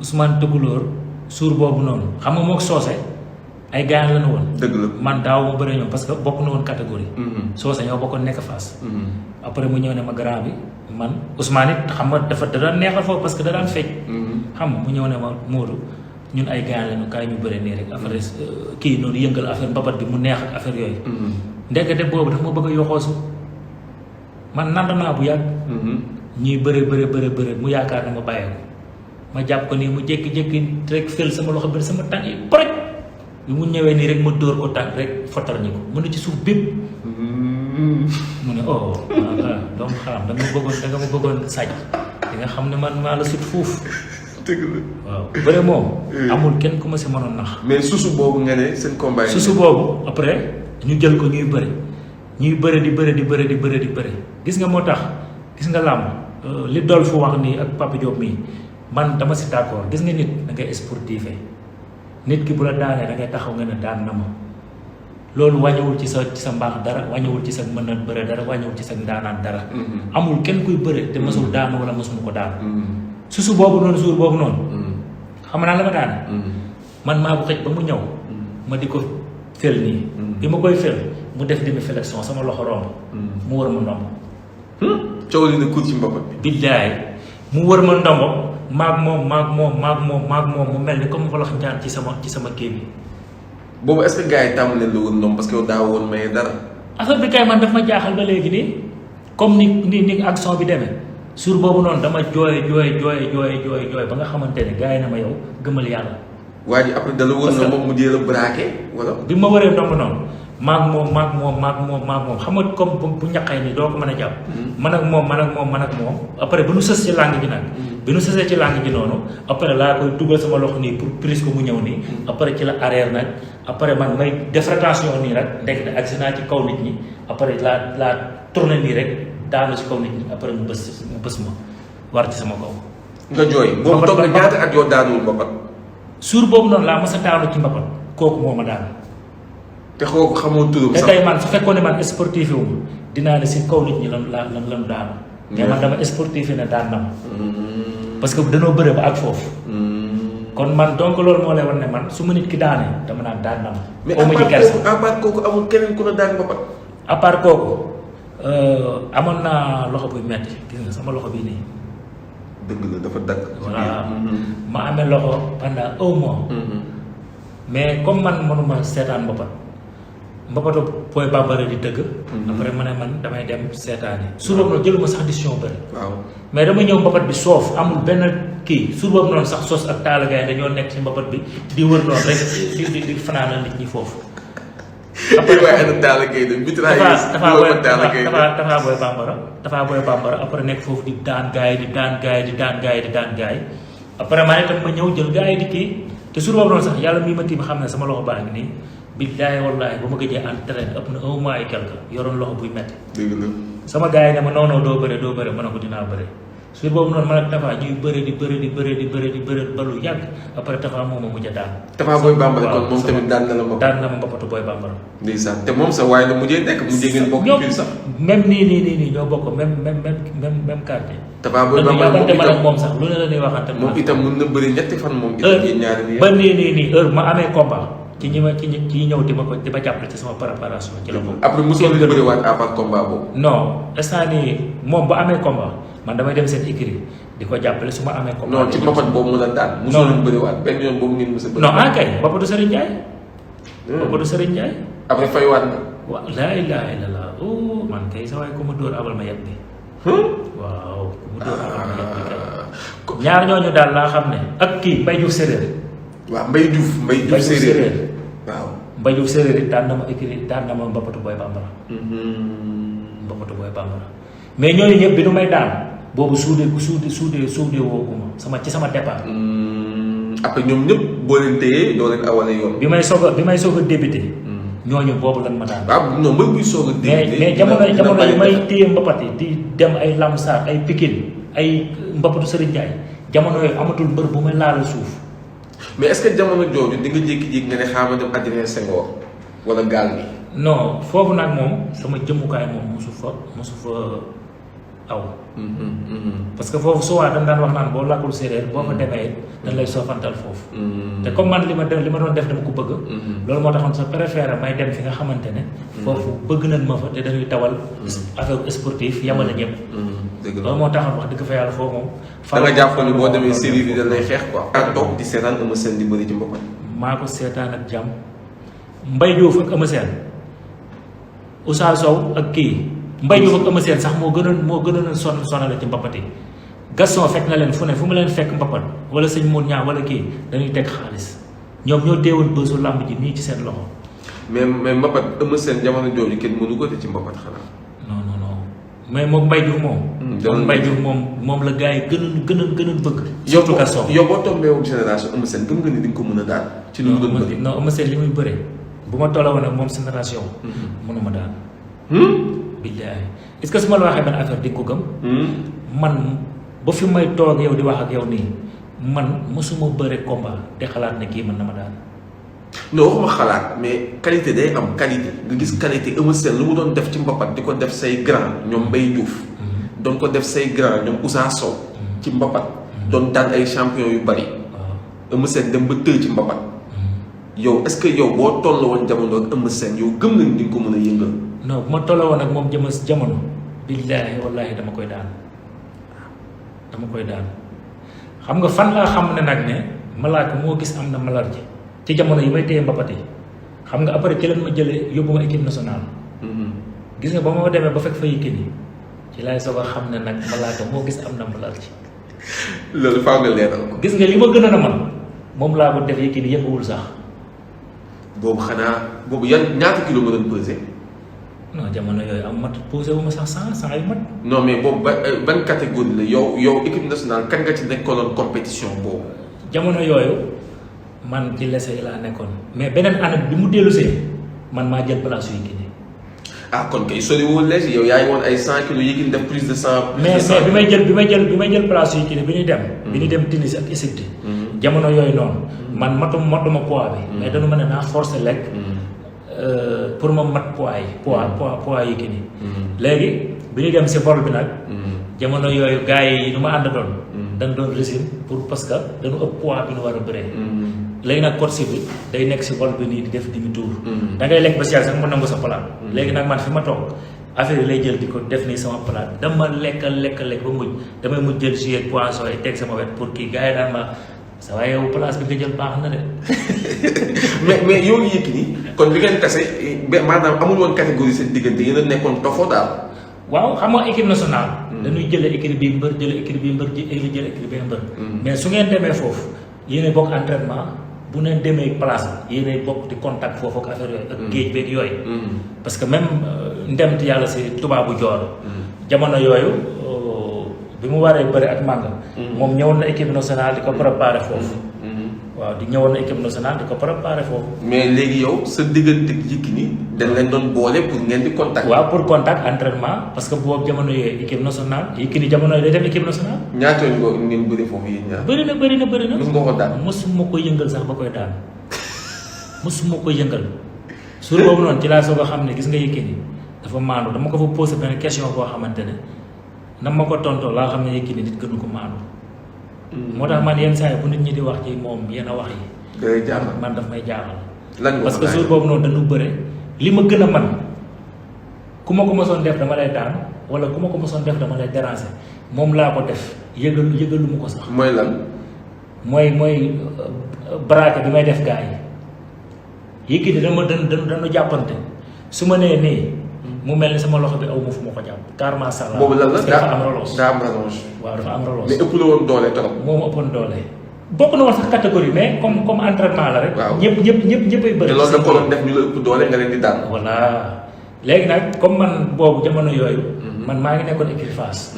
Ousmane Toucouleur suur boobu noonu xam nga mook soose ay gaañ la nu woon. dëgg la man daaw ma bëre ñoom parce que bokk na woon catégorie. soose ñoo bokkoon nekk Fass. après mu ñëw ne ma grand bi man Ousmane it xam nga da daan neexal foofu parce que da daan fecc. xam nga mu ñëw ne ma Modou ñun ay gaañ lañu kaay ñu bëre nii rek affaire kii noonu yëngal affaire mbapat bi mu neex ak affaire yooyu. ndekete boobu dafa ma bëgg a yoxoosu man nand naa bu yàgg. ñuy bëre mu yaakaar ne ma bàyyee ko ma jàpp ko nii mu jékki-jékki rek fël sama loxo bi sama tànk yi poroj bi mu ñëwee nii rek ma dóor ko tànk rek fotar ñu ko mu ne ci suuf bépp mu ne oh doomu xaram da nga ma bëggoon sàcc di nga xam ne man maa la sut fuuf. dëgg la waaw bëre moom amul kenn ku ma si mënoon nax. mais susu boobu nga ne seen combat yi. susu boobu après ñu jël ko ñuy bëri di bëri gis nga moo tax gis nga làmb li dool fu wax nii ak Papa Diop mii man dama si d'accord gis nga nit da ngay sportife nit ki bu la daanee da ngay taxaw nga ne daan na ma loolu wàññiwul ci sa mbaax dara wàññiwul ci sa mën a bëre dara wàññiwul ci sa ndaanaan dara. amul kenn kuy bëre te mësul daanu wala mësul ko daanu. susu boobu noonu suur boobu noonu. xam naa la ma daane. man maa ko xëj ba mu ñëw. ma di ko fel nii. bi ma koy fel mu def demi flexion sama loxo romb. mu wër ma ndombo. coow li na kuut ci mbapat bi. billaay mu wër ma ndombo maag moom mu mel ni comme xolox njaan ci sama kii bi. boobu est-ce que gars yi tàmm leen la woon ndomb parce que yow daa woon maye dara. affaire bi kay man daf ma jaaxal ba léegi nii comme ni action bi demee suur boobu noonu dama jooy ba nga xamante ne gars yi na ma yow gëmal yàlla. waa ji après da la woon na moom mu dee la braqué wala. bi ma waree ndomb noonu maag moom xam nga comme bu ñaqay ni doo ko mën a jàpp. man ak moom après bu nu sës ci làng ji nag. bi nu sësee ci làng ji noonu après laa koy dugal sama loxo nii pour prise ko mu ñëw nii. après ci la arrière nag après man may def rotation nii rek ndekk agsi naa ci kaw nit ñi après laa tourné nii rek daanu ci kaw nit ñi après mu bës ma war ci sama kaw. nga jooy boobu toog na ñaata at yoo daanuwul mbapat. suur boobu noonu laa mës a daanu ci mbapat kooku moo ma daanu. te xoo ko xamoo turam sax te tey man su fekkoon ne man sportif wu ma dinaa ne si kaw nit ñi lan daanu. mais man dama sportif ne daan na ma. parce que danoo bëre ba ak foofu. kon man donc loolu moo lay wan ne man su ma nit ki daanee dama naan daan na ma. mais à part kooku amul keneen ku la daan mbapat. à part kooku amoon naa loxo buy metti gis nga sama loxo bii nii. dëgg la dafa dagg. voilà ma amee loxo pendant 1 mois. mais comme man mënuma seetaan mbapatu Boy Bambara di dëgg. après ma ne man damay dem seetaani. suur boobu noonu jëluma sax décision bëri. waaw mais dama ñëw mbapat bi soof amul benn kii suur boobu noonu sax sos ak taala gars yi dañoo nekk ci mbapat bi di wër noonu rek di fanaanal nit ñi foofu. après waaye ana taala gay de dafa Boy Bambara après nekk foofu di daan gars yi di daan gars yi après maa itam ma ñëw jël gars yi di kii te suur boobu noonu sax yàlla mii ma tiim xam ne sama loxo baa ngi nii. billaay wallaay ba ma gëjee entraîné ëpp na 1 mois et quelque yoroon loxo buy metti. dëgg la sama gars yi ne ma non doo bëre ma ne ko dinaa bëre suur boobu noonu man ak Tafa ñuy bëre di bëre ba lu yàgg après Tafa moom a mujj a daan. Tafa Boy Bambara kon moom tamit daan na la mbapat. daan na ma mbapatu Boy Bambara. ndeysaan te moom sa waaye la mujjee ngeen bokk fii sax. même nii ñoo bokk même quartier. Tafa Boy Bambara moom sax lu ne la ñuy waxante. moom itam mën na bëri ñetti fan moom. itam ñaari ba nii heure ma amee combat. ci ñi ñëw di ma jàppale ci sama préparation ci la boobu. après mosoo leen bëriwaat à part combat boobu. non instant nii moom ba amee combat man damay dem seen écurie di ko jàppale su ma amee combat. non ci mbapat boobu mu la daan. mosoo leen bëriwaat benn yoon boobu ngeen mos a bëri. non kay Mbapatu Serigne Ndiaye. Mbapatu Serigne Ndiaye. après faywaat na. waaw laa ilaaha illallaah man kay sa waay ku ma dóor abal ma yet bi. waaw ku ma dóor abal ma yet bi kay. ñaar ñooñu daal laa xam ne ak kii Mbaye Diouf séeréer. waaw Mbaye Diouf séeréer waaw Mbaye Diouf séeréer it daan na ma écrit daan na ma Mbapatu Boy Bambara. Mbapatu Boy Bambara mais ñooñu ñëpp bi nu may daan boobu suudee woogu ma ci sama départ. après ñoom ñëpp boo leen téyee doo leen awale yoon. bi may soog a débuté. ñooñu boobu lan ma daan. waaw non mbir buy soog a débuté. mais jamono yi may téye mbapat yi di dem ay Lamsar ay Pikine ay Mbapatu Serigne Ndiaye jamono yooyu amatul mbër bu may laal suuf. mais est-ce que jamono jooju di nga jékki-jékki nga ne xaaral ma dem Adrien Senghor wala gaal bi. non foofu nag moom sama jëmmukaay moom mosu fa aw. parce que foofu souvent dañ daan wax naan boo làkkul séeréer boo fa demee dañ lay soofantal foofu. te comme man li ma doon def dama ko bëgg. loolu moo taxoon sa préféré may dem fi nga xamante ne. foofu bëgg nañ ma fa te dañuy tawal. affaire sportif yamale ñëpp. dëgg la loolu moo taxoon wax dëgg fa yàlla foofu moom. da nga jàpp ni boo demee série bi dañ lay xeex quoi. ak toog di seetaan Eumeu Sène di bëri ci mbapat. maa ko seetaan ak jàmm Mbaye Diouf ak Eumeu Sène Oussa Sow ak kii Mbaye Diouf ak Eumeu Sène sax moo gënoon a sonal ci mbapat yi Gaston fekk na leen fu ma leen fekk mbapat wala sëñ Mour ñaa wala kii dañuy teg xaalis ñoom ñoo teewoon bësu làmb ji nii ci seen loxo. mais mbapat Eumeu Sène jamono jooju kenn mënu ko te ci mbapat xanaa. non mais moom Mbaye Diouf moom. Mbaye Diouf moom la gars yi gënoon bëgg. surtout Gaston yow boo tombé woon génération Eumeu Sène gëm nga ni di nga ko mën a daal. ci lu mu doon bëri non Eumeu Sène li muy bëree bu ma tolloo woon ak moom génération. mënuma daal. billaay est-ce que su ma la waxee benn affaire di ko gëm. man ba fi may toog yow di wax ak yow nii man mosuma bëre combat te xalaat ne kii mën na ma daal. non waxuma xalaat mais qualité day am qualité nga gis qualité Eumeu Sène lu mu doon def ci mbapat di ko def say grand ñoom Mbaye Diouf doon ko def say grand ñoom Ousa Sow ci mbapat doon daan ay champion yu bari Eumeu Sène dem ba tëj ci mbapat yow est-ce que yow boo toll woon jamono ak Eumeu Sène yow gëm nañ di nga ko mën a yëngal non bu ma tolloo woon ak moom jamono billaahi wallaahi dama koy daan xam nga fan laa xam ne nag ne malaaka moo gis am na malarji ci jamono yi may téye mbapat yi xam nga après ci leen ma jëlee yóbbu ma équipe nationale gis nga ba ma demee ba fekk fa Yékini ci laay soog a xam ne nag malaaka moo gis am na malarji loolu faaw nga leeral ko gis nga li ma gën a man moom laa ko def Yékini yënguwul sax boobu xanaa boobu yan ñaata kilo nga doon pesé non jamono yooyu am mat posé wu ma sax 100 yu mat non mais boobu ban catégorie la yow équipe nationale kan nga ci nekkoloon compétition boobu jamono yooyu man ci lese yi laa nekkoon mais beneen année bi mu dellusee man maa jël place yu Yékini ah kon kay sori woon léegi yow yaa ngi woon ay 100 kilos Yékini def plus de 100 mais bi may jël place yu Yékini bi ñuy dem Tunis ak Égypte jamono yooyu noonu man matuma poids bi mais dañu ma ne naa forcer lekk pour ma mat poids yi poids Yékini léegi bi ñuy dem si vol bi nag jamono yooyu gars yi nu ma ànd doon dañ doon régime pour parce que dañu ëpp poids bi nu war a bëree léegi nag course bi day nekk si vol bi nii di def demi tour da ngay lekk ba si yàgg sax mu nangu sa palaat léegi nag man fi ma toog affaire yi lay jël di ko def nii sama palaat dama lekk ba mujj damay mujj jël jus ak poisson yi teg sama wet pour kii gars yi daan ma sa waaye yow place bi nga jël baax na de mais yow Yékini kon bi ngeen tase maanaam amul woon catégorie seen diggante yéen a nekkoon tofo daal waaw xam nga équipe nationale dañuy jëlee équipe bi mbër jëlee équipe bi mbër jëlee équipe bi mbër mais su ngeen demee foofu yéenay bokk entraînement bu neen demee place bi yéenay bokk di contact foofu ak affaire yooyu ak géej beeg yooyu parce que même ndemt yàlla si tubaabu joor jamono yooyu bi mu waree bëri ak màgg moom ñëwoon na équipe nationale di ko préparé foofu waaw ñëwoon na équipe nationale di ko préparé foofu mais léegi yow sa diggante Yékini dañ leen doon boole pour ngeen di contact waaw pour contact entraînement parce que boobu jamono yooyu équipe nationale Yékini jamono yooyu day dem équipe nationale ñaata yoon ngeen bëri foofu yéen ñaar bëri na mos nga ko daan mosuma ko yëngal sax ba koy daan mosuma ko yëngal suur boobu noonu ci laa soog a xam ne gis nga Yékini dafa maandu dama ko fa posé benn question boo xamante ne na ma ko tontoo laa xam ne Yékini nit gënu ko maandu moo tax man yenn saa yi bu nit ñi di wax ci moom yenn wax yi day jaaxal man daf may jaaxal lan parce que jour boobu noonu dañu bëre li ma gën a man ku ma ko mosoon def dama lay daan wala ku ma ko mosoon def dama lay déranger moom laa ko def yëgalu ma ko sax mooy lan mooy braqué bi may def gars yi Yékini dana jàppante su ma nee nii mu mel ni sama loxo bi aw ma fu ma ko jàpp car macha allah boobu lan la dafa am relance daa am relance waaw dafa am relance mais ëpp la woon doole trop moom ëppoon doole bokk na woon sax catégorie mais comme entraînement la rek waaw ñëppay bëri te loolu da ko doon def ñu la ëpp doole nga leen di daan voilà léegi nag comme man boobu jamono yooyu man maa ngi nekkoon écurie Fass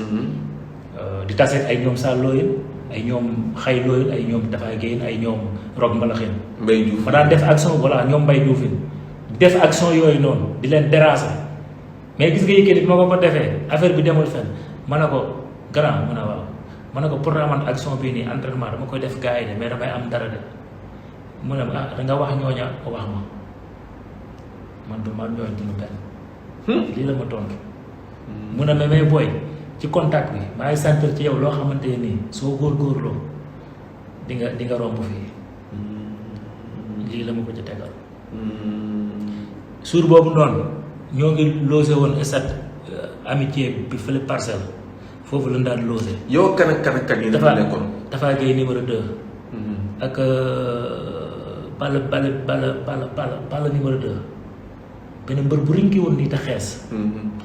di taseet ay ñoom Sall Looyin ay ñoom Xay Looyin ay ñoom Dafa Guèye ay ñoom Rock Mbalaxin Mbaye Diouf ma daan def action voilà ñoom Mbaye Diouf def action yooyu noonu di leen déranger mais gis nga Yékini bi ma ko defee affaire bi demul fenn ma ne ko grand mu ne waaw ma ne ko pour man action bii nii entraînement dama koy def gars yi de mais damay am dara de mu ne ah da nga wax ñooña wax ma man du man ñooñ duñu benn lii la ma tontu mu ne mais booy ci contact bi maa ngi sant ci yow loo xamante nii soo góorgóorloo di nga romb fii lii la ma ko ci tegal suur boobu noonu ñoo ngi logé woon stade amitié bi fële Parcelles foofu lañ daan logé. yow kan ak yi dafa nekkoon Dafa Guèye numéro 2 ak Balla numéro 2 benn mbër bu rinki woon nii te xees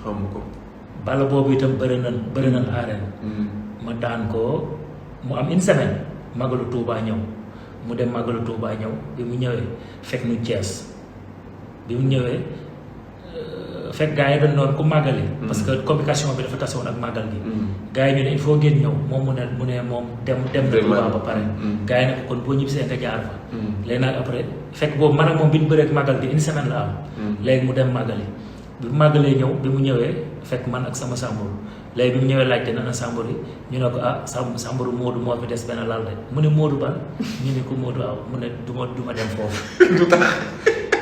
xam ko Balla boobu itam bëri nañ arène ma daan ko mu am une semaine Magalu Touba ñëw mu dem Magalu Touba ñëw bi mu ñëwee fekk nu Thiès bi mu ñëwee fekk gars yi dañ noonu ku màggali parce que communication bi dafa tasoon ak màggal gi gars yi ñu ne il faut ngeen ñëw moom mu ne moom dem na Touba ba pare gars yi ne ko kon boo ñibbisee nga jaar fa léegi nag après fekk boobu man ak moom bi ñu bëree ak màggal gi une semaine la am léegi mu dem màggali bi mu màggalee ñëw bi mu ñëwee fekk man ak sama sàmbur léegi bi mu ñëwee laajte na Samburu ñu ne ko Samburu Modou moo fi des benn lal de mu ne Modou ban ñu ne ko Modou waaw mu ne du ma dem foofu. du tax.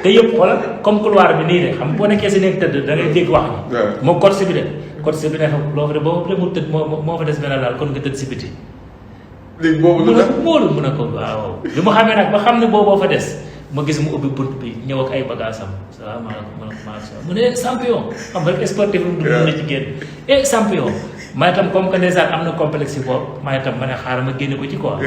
te yëpp xoolal comme couloir bi nii de xam boo nekkee si nekk tëdd da ngay dégg wax ni. moo cote bi de cote bi ne xam loo fa de boo fa mu tëdd moo fa des benn lal kon nga tëdd si biti. léegi boobu lu tax mu ne ko waaw bi mu xamee nag ba xam ne booboo fa des ma gis mu ubbi bunt bi ñëw ak ay bagages am salaamaaleykum maaleykum mu ne champion xam rek sportif mu dugg na ci génn champion ma itam comme que ndeysaan am na complexe boobu ma itam ma ne xaaral ma génne ko ci quoi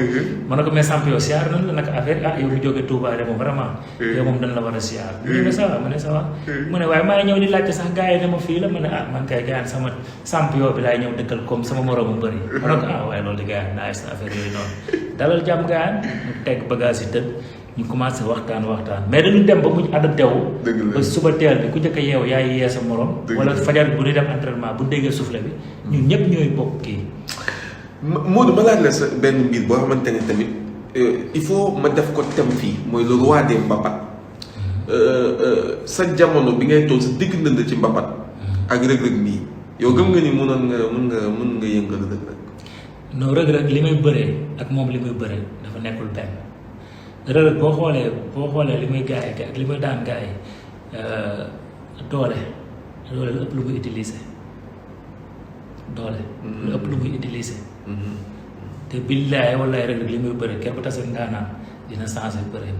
ma ne ko mais champion siyaar nan la nag affaire yow mi jógee Touba de moom vraiment yow moom dañ la war a siyaar mu ne ça va mu ne ça va mu ne waaye maa ngi ñëw di laajte sax gars yi ne ma fii la ma ne man kay gaan sama champion bi laay ñëw dëkkal comme sama moromu bëri ma ne ko waaye loolu di gaan nice affaire yooyu noonu dalal jàmm gaan mu teg bagage yi tëdd ñu commencé waxtaan mais dañu dem ba muñ adapté wu ba suba teel bi ku njëkk a yeew yaay yee sa morom wala fajar bi bu ñuy dem entraînement bu déggee soufflé bi ñun ñëpp ñooy bokk kii Modou ma laaj la sa benn mbir boo xamante ne tamit il faut ma def ko thème fii mooy le roi des mbapat sa jamono bi ngay toog sa digg ndënd ci mbapat ak rëg-rëg bii yow gëm nga ni mun nga yëngal rëg-rëg non rëg-rëg li may bëree ak moom li muy bëree dafa nekkul benn rëg-rëg boo xoolee li muy gaay ak li muy daan gaay doole lu ëpp lu muy utiliser doole lu ëpp lu muy utiliser te billaay wallaay rëg-rëg li muy bëre képp tase ndaanaan dina changer bëre